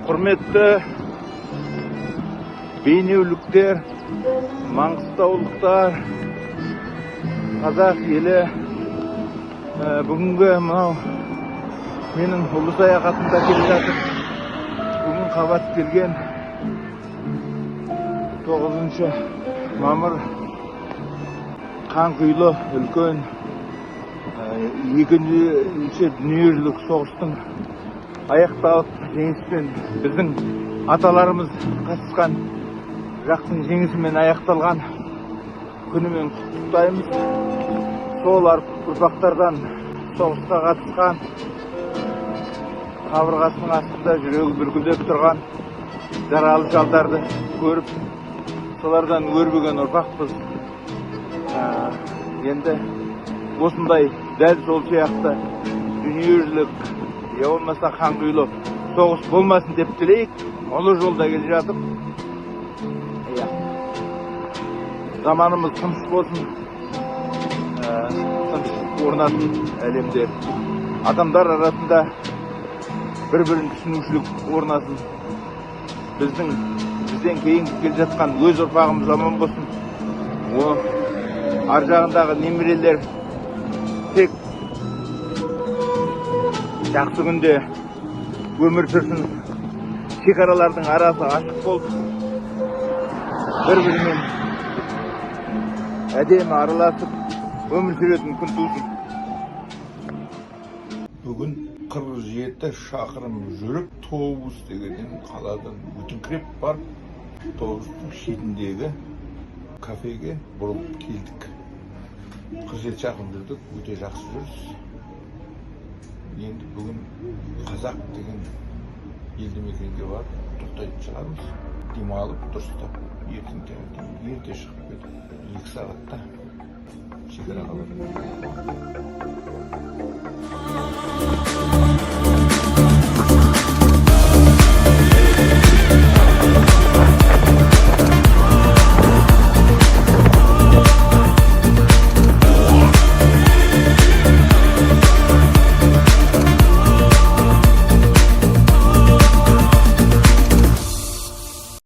Құрметті бейнеуліктер, маңғыстаулықтар, қазақ елі, бүгінгі мынау менің ұлы саяхатымда келе жатып, бүгін қабат келген 9 мамыр қанқұйлы үлкен екінші дүниежүзілік соғыстың аяқталып, жеңіспен біздің аталарымыз қатысқан жақтың жеңісімен аяқталған күнімен құттықтаймыз. Сол ұрпақтардан соғысқа қатысқан, қабырғасының астында жүрегі бүлкілдеп тұрған жаралы жалдарды көріп, солардан өрбіген ұрпақпыз. Енді осындай дәл сол сияқты дүниежүзілік я болмаса қанқұйлы соғыс болмасын деп тілейік. Ұлы жолда келе жатып, иә, заманымыз тыныш болсын, тыныш орнасын әлемде, адамдар арасында бір бірін түсінушілік орнасын, бізден кейін келе жатқан өз ұрпағымыз аман болсын, о ар жағындағы немерелер тек жақсы күнде өмір сүрсін, шекаралардың арасы ашық болып, бір бірімен әдемі араласып өмір сүретін күн тусын. Бүгін 47 шақырым жүріп, Тобыз дегеннен, қаладан өтіңкіреп барып, Тобыздың шетіндегі кафеге бұрылып келдік. 47 шақырым жүрдік, өте жақсы жүріс. Енді бүгін Қазақ деген елді мекенге барып тоқтайтын шығармыз, демалып, дұрыстап. Ертең таңертең ерте шығып кетіп, 2 сағатта шекараға барамыз.